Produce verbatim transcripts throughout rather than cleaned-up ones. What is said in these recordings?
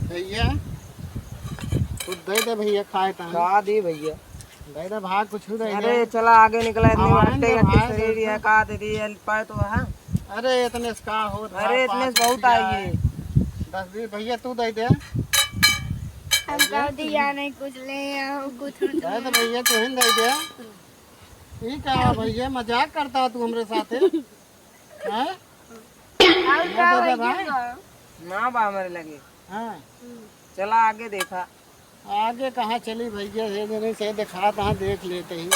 भैया, कुछ दे दे भैया, खाए तानी। का दी भैया? दे दे भाग, कुछ दे दे। अरे चला आगे निकला, इतनी हमारे हट्टे अंदर कट्टे भाग शरीर एकदम। है, का दे दी, पाए तो है। अरे इतने से का होत, अरे भाग इतने से पाँच बहुत रुपया आई है। है। दस बीस भैया तू दे दे। हम भैया, तो दिया नहीं कुछ ले, हम कुछ दे दे भैया, तू ही दे दे। ई का है भैया, मजाक करता तू हमरे साथे? हैं? और ना का दे दे भाई? ना बा हमरे लगे। हाँ। चला आगे देखा। आगे कहाँ चली भैया, हे जने से देखा, तहाँ देख लेते ही।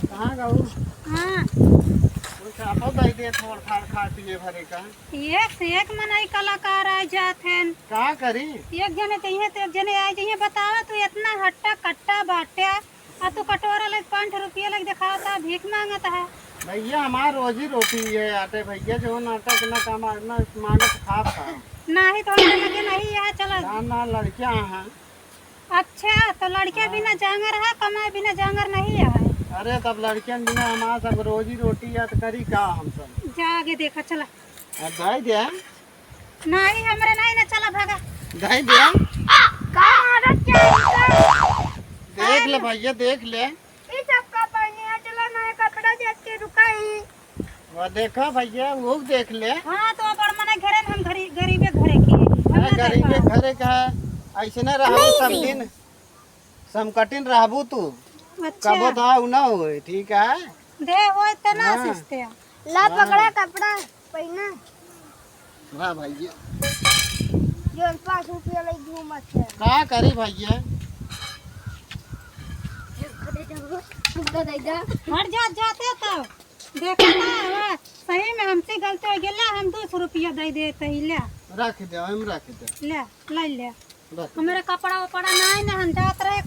कहाँ गऊ? हाँ। कुछ आपो दे दे, थोड़ थाड़ खा पिए भरे का। एक से एक मनई कलाकार आ जात हैं। का करी? एक जने चाहिए तो एक जने आ जाइए। बतावा तू इतना हट्टा कट्टा बाटे, आ तू कटोरा लग पाँच रुपया लग देखावता, भीख मांगत है। भैया हमार रोजी रोटी ये आटे भैया, जो नाटक ना कमा ना मांगत खात है। नाही तो लगे नहीं यहाँ चला। ना ना लड़कियां हैं। अच्छा तो लड़कियां हाँ। बिना जांगर है, कमाए बिना जांगर नहीं है। अरे तब लड़कियां बिना हमार सब रोजी रोटी याद करी का हम सब। जाके देखा चला। अब भाई दे। नाही, हमरे नाही ना, चला भागा। दाई दे। का मारत क्या है? देख ले भैया, देख ले। ई सब का पहने है, चला नया कपड़ा देख के रुकाई। वो देखा भैया, वो देख ले। हाँ, तो बड़ मने घरे में हम गरी-, गरीबे घरे के। हम हाँ, ना गरीबे देखा। घरे का है। ऐसे ना रहबू सब दिन। समकटिन रहबू तू। अच्छा। कबो दाव ना होए, ठीक है? दे होए त ना हाँ। सिस्ते। ला हाँ। पकड़ा कपड़ा पहिना। वाह भैया। जो पाँच रुपया लई घूमत है। का करी भैया? हट जा, जाते तो। देखा ना, वाह, सही में हमसे गलती हो गई, ला हम दो सौ रुपया दे देते ही, ले। रख दे, हम रख दे। ले, ले ले। रख दे। हमरे कपड़ा उपड़ा नाई ना, हम जात रहे